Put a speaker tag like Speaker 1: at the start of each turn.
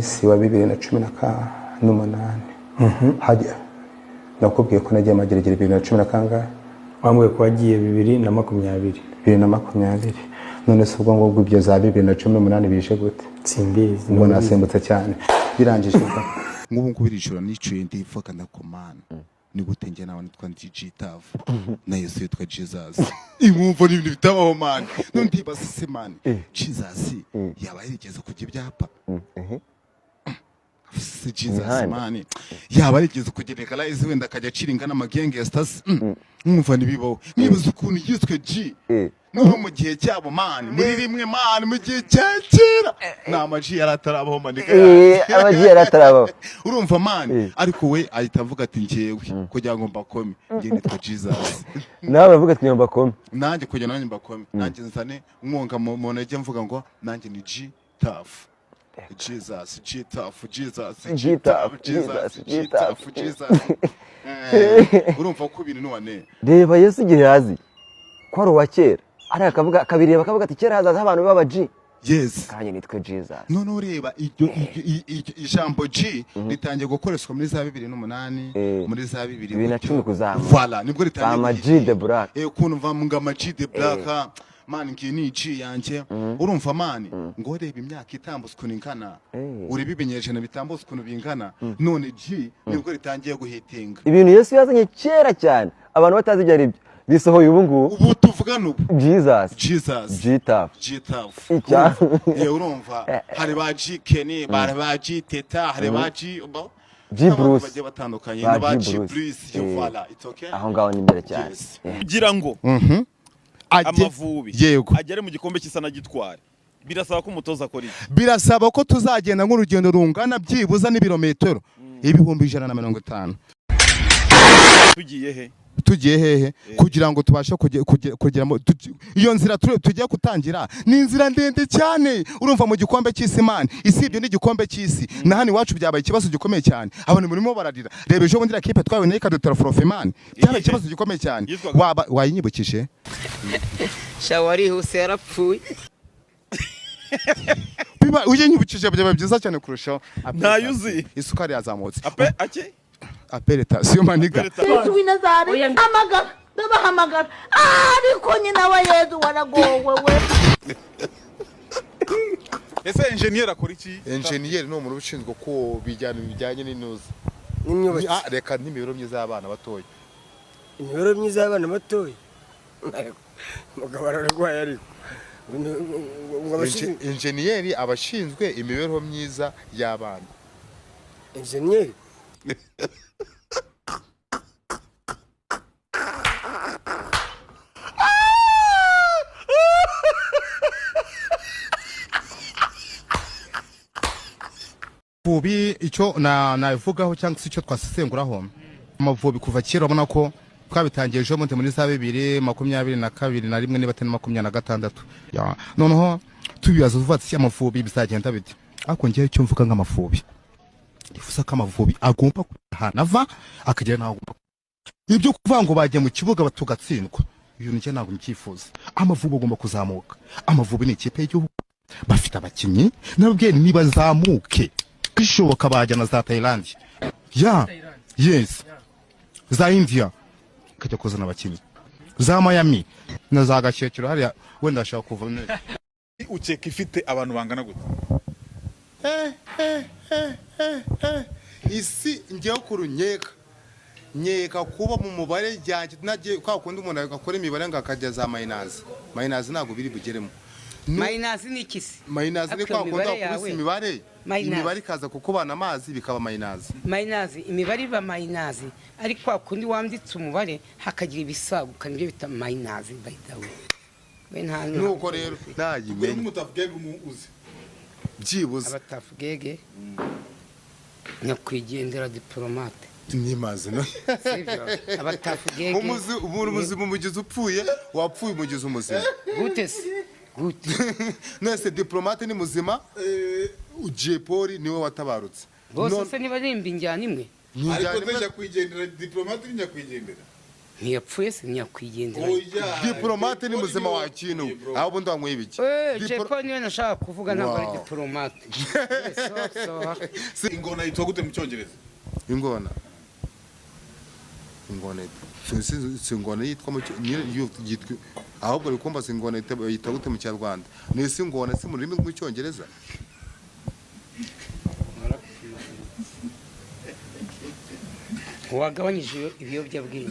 Speaker 1: Munsi wa 2018 hajya, nakubwiye ko nagiye Mageragere bibiri na cumi na kangahe?
Speaker 2: Wambwiye ko wagiye 2020.
Speaker 1: 2020. None se ubwo ngubwo ibyo za 2018 bije gute?
Speaker 2: Simbizi.
Speaker 1: Ubwo nasimbutse cyane, birangije ubwo.
Speaker 3: Nk'ubu ngubu iri joro nicuye, ndivuga ndakomana, ni gute njye nawe nitwa DJ Tavu na Yesu yitwa Jesus? Inkumva ni ibintu bitabaho, man. None ndibaza se, man, Jesus yaba yarigeze kujya ibyapa se? Jesus.
Speaker 4: Imihanda.
Speaker 3: Man, yaba yarigeze kujya legalize, wenda akajya acira ingana amagangsters? Nkumva ntibibaho. Nibaza ukuntu yiswe G. Noneho mu gihe cyabo, man, muri rimwe, man, mu gihe cya kera ni ama G yari atarabaho, maniga.
Speaker 4: Ama G yari atarabaho.
Speaker 3: Urumva, man, ariko we ahita avuga ati: "Njyewe kugira ngo mbakome, njye nitwa Jesus."
Speaker 4: Nawe uravuga ati mbakome.
Speaker 3: Nanjye kugira nanjye mbakome, nanjye nzane mwonga mu ntege, mvuga ngo nanjye ni G Tough Jesus, G Tough Jesus,
Speaker 4: G Tough,
Speaker 3: Jesus,
Speaker 4: Jesus,
Speaker 3: G
Speaker 4: G
Speaker 3: Tough
Speaker 4: Tough.
Speaker 3: Jesus. Urumva ko ibintu none
Speaker 4: Reba Yesu igihe yazi ko ari uwa kera, ariko akavuga, akabireba, akavuga ati: "Kera hazaza abantu b'aba G,
Speaker 3: Yes.
Speaker 4: kanjye nitwe Jesus."
Speaker 3: None ureba iryo ijambo G ritangiye gukoreshwa muri za 2008, muri za bibiri
Speaker 4: 2010 kuzamura.
Speaker 3: Voilà, nibwo ritangiye.
Speaker 4: Ama G the Black.
Speaker 3: Ukuntu mva ngo ama G the Black, man, ngiye ni G yanjye. Urumva, man, ngo reba imyaka itambutse ukuntu ingana, urebe ibinyejana bitambutse ukuntu bingana, none G nibwo ritangiye guhitinga.
Speaker 4: Ibintu Yesu yazanye kera cyane abantu batazi ibyo ari byo, bisohoye ubu ngubu.
Speaker 3: Ubu tuvugana ubu.
Speaker 4: Jesus.
Speaker 3: Jesus.
Speaker 4: G Tough.
Speaker 3: G Tough. Urumva hari ba G Kenny, bari ba G Teta, hari ba G
Speaker 4: G
Speaker 3: n'abandi
Speaker 4: Bruce.
Speaker 3: bagiye batandukanye.
Speaker 4: Ba
Speaker 3: Na ba
Speaker 4: G
Speaker 3: G
Speaker 4: Bruce.
Speaker 3: Bruce yo. Voilà, it's okay.
Speaker 4: Aho ngaho ni imbere cyane.
Speaker 3: Yes.
Speaker 5: Kugira ngo Amavubi agere mu gikombe cy'isi anagitware, birasaba ko umutoza akora iki?
Speaker 3: Birasaba ko tuzagenda nk'urugendo rungana byibuza n'ibirometero 150,000.
Speaker 5: Tugiye he?
Speaker 3: Tugiye hehe? Kugira ngo tubashe kugera iyo nzira tugiye gutangira ni inzira ndende cyane. Urumva, mu gikombe cy'isi, man, isibye n'igikombe cy'isi, na hano iwacu byabaye ikibazo gikomeye cyane, abantu murimo bararira. Reba ejo bundi iriya kipe twabonye ikadutera forfait, man, byabaye ikibazo gikomeye cyane.
Speaker 5: Yitwaga?
Speaker 3: Waba wayinyibukije?
Speaker 6: Sha, warihuse, yarapfuye.
Speaker 3: Biba uyinyibukije byaba byiza cyane kurushaho.
Speaker 5: Ntayo uzi.
Speaker 3: Isukari yazamutse.
Speaker 5: Ape ake.
Speaker 3: Aperetasiyo, maniga.
Speaker 7: Yesu w'i Nazareti, hamagara, ndabahamagara, ariko nyina wa Yezu waragowe we.
Speaker 8: Ese enjeniyeri akora iki?
Speaker 3: Enjeniyeri ni umuntu ushinzwe ko bijyana bijyanye n'inuza
Speaker 9: n'imyubakire.
Speaker 3: Ah, reka, n'imibereho myiza y'abana batoya.
Speaker 9: Imibereho myiza y'abana batoya. Umugabo ararwaye, ariko ngo abashinzwe
Speaker 3: Enjeniyeri aba ashinzwe imibereho myiza y'abana.
Speaker 9: Enjeniyeri.
Speaker 3: Amavubi, icyo nabivugaho cyangwa se icyo twasesenguraho Amavubi, kuva kera urabona ko twabitangiye ejo bundi muri za 2021 na rimwe, niba atari 26. Ya, noneho tubibaza tuvuga ati: "Amavubi bizagenda bite?" Ariko ngewe icyo mvuga nk'Amavubi, nifuza ko Amavubi agomba ahantu ava akagera n'aho agomba. Ibyo kuvuga ngo bagiye mu kibuga tugatsindwa, ibintu njye ntabwo mbyifuza. Amavubi agomba kuzamuka. Amavubi ni ikipe y'igihugu, bafite abakinnyi, nababwiye nibazamuke, bishoboka bajya na za Thailand, ya yes, za India, kajya kuzana abakinnyi za Miami na za Gakecuru hariya, wenda ashaka kuva.
Speaker 8: Ukeka ifite abantu bangana gute?
Speaker 3: Isi ngewe kuru nkeka, nkeka kuba mu mubare ryanjye nagiye kwa kundi umuntu akora imibare ngo akajya za minus, minus ntabwo biri bugeremo.
Speaker 6: Minus ni iki se?
Speaker 3: Minus ni
Speaker 6: Ariko
Speaker 3: kwa kundi
Speaker 6: imibare
Speaker 3: wakubise
Speaker 6: yawe.
Speaker 3: imibare,
Speaker 6: Minus.
Speaker 3: imibare ikaza kukubana amazi, bikaba minus.
Speaker 6: Minus, imibare iba minus ariko kwa kundi wanditse umubare hakagira ibisaguka, nibyo bita minus. By the way, we nta
Speaker 3: Nuko rero nayimenye.
Speaker 8: N'umutafugege uzi?
Speaker 3: Byibuze.
Speaker 6: Abatafugege, nyakwigendera Diplomate.
Speaker 3: Ntimaze no
Speaker 6: Sibyo, abatafugege.
Speaker 3: Umuntu muzima umugizi upfuye, wapfuye umugizi umuzima.
Speaker 6: Gute se? Gute?
Speaker 3: Nese Diplomate ni muzima, Jay Polly niwe watabarutse.
Speaker 6: Bose se niba rimba injyana imwe?
Speaker 3: Ni
Speaker 8: Ariko
Speaker 3: injyana
Speaker 8: se
Speaker 3: imwe.
Speaker 8: nyakwigendera Diplomate ni nyakwigendera.
Speaker 6: Ntiyapfuye se? Nyakwigendera.
Speaker 10: Diplomate ni muzima wa kintu, aho ubundi wanyweye ibiki?
Speaker 6: Jay Polly niwe nashaka kuvuga, ntabwo ari
Speaker 10: Wow.
Speaker 6: diplomate. So.
Speaker 8: Ingona yitwa gute mu Cyongereza?
Speaker 10: Ingona, ingona si ingona yitwa mu nyine yitwa, ahubwo uri kumva si ingona yitwa gute mu Kinyarwanda? Ni si ingona si mu rurimi rw'Icyongereza.
Speaker 6: Wagabanyije ibiyobyabwenge.